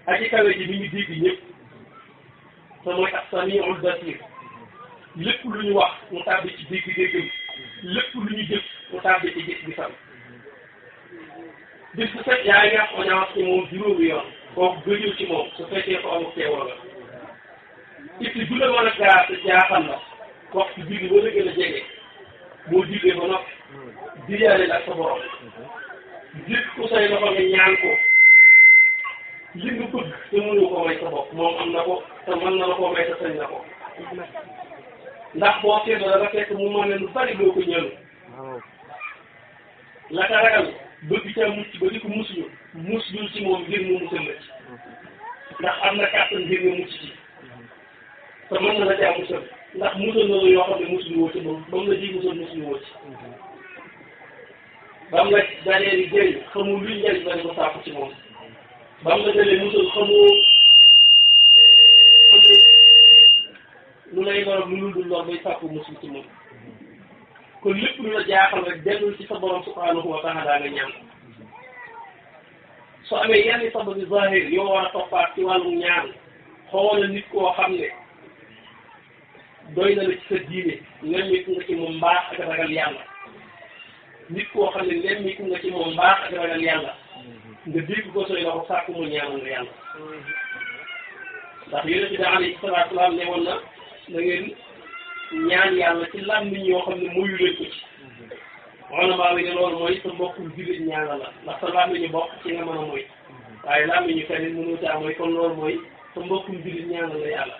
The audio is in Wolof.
aji kawe ji mi ngi dégg ñëpp te mooy as-sami'ul basir lépp lu ñu wax mu tàbbi ci dégg-déggam lépp lu ñu jëf mu tàbbi ci gis-gisam bis bu set yaa ngi am audience ci moom juróomi yoon kooku gëjul ci moom su fekkee ko amul teewoo la it du la mën a gaar te jaaxal la waxtu julli ba la gën a jege boo jullee ba noppi diyaale la ak sa borom jëkk ko say loxo nga ñaan ko li nga bëgg te mënoo ko may sa bopp moom am na ko te mën na la koo may te sañ na ko ndax boo seetloo da nga fekk mu mën ne lu bari doo ko ñëw la ka ragal bëgg ca mucc ba di ko muslu ci moom ngir mu musal la ci ndax am na kàttan ngir nga mucc ci te mën na la caa musal ndax musal na la yoo xam ne muslu woo ci moom ba mu la ji musal muslu woo ci ba mu la dalee di jëriñ xamul luy njëriñ ba di ko sàkku ci moom ba mu la dalee musal xamoo lu lay lor lu dul lor bay sàkku muslu ci moom kon lépp lu la jaaxal rek dellul ci sa borom subhanahu wa taala nga ñaan soo amee yenn sababu zahir yoo war a toppaat ci wàllu ñaan xoolal nit koo xam ne doy na la ci sa diine nemmiku nga ci moom mbaax ak ragal yàlla nit koo xam ne nemmiku nga ci moom mbaax ak ragal yàlla nga dégg ko sooy loxo sàkku mu ñaanal nga yàlla ndax yonent bi alayhi salaatu salaam ne woon na ngeen ñaan yàlla ci làmmiñ yoo xam ne moyu leen ko ci ulama bi ne loolu mooy sa mbokkum jullit ñaanal la ndax sa làmmiñu bokk ci nga mën a mooy waaye làmmiñu keneen mënoo caa mooy kon loolu mooy sa mbokkum jullit ñaanal la yàlla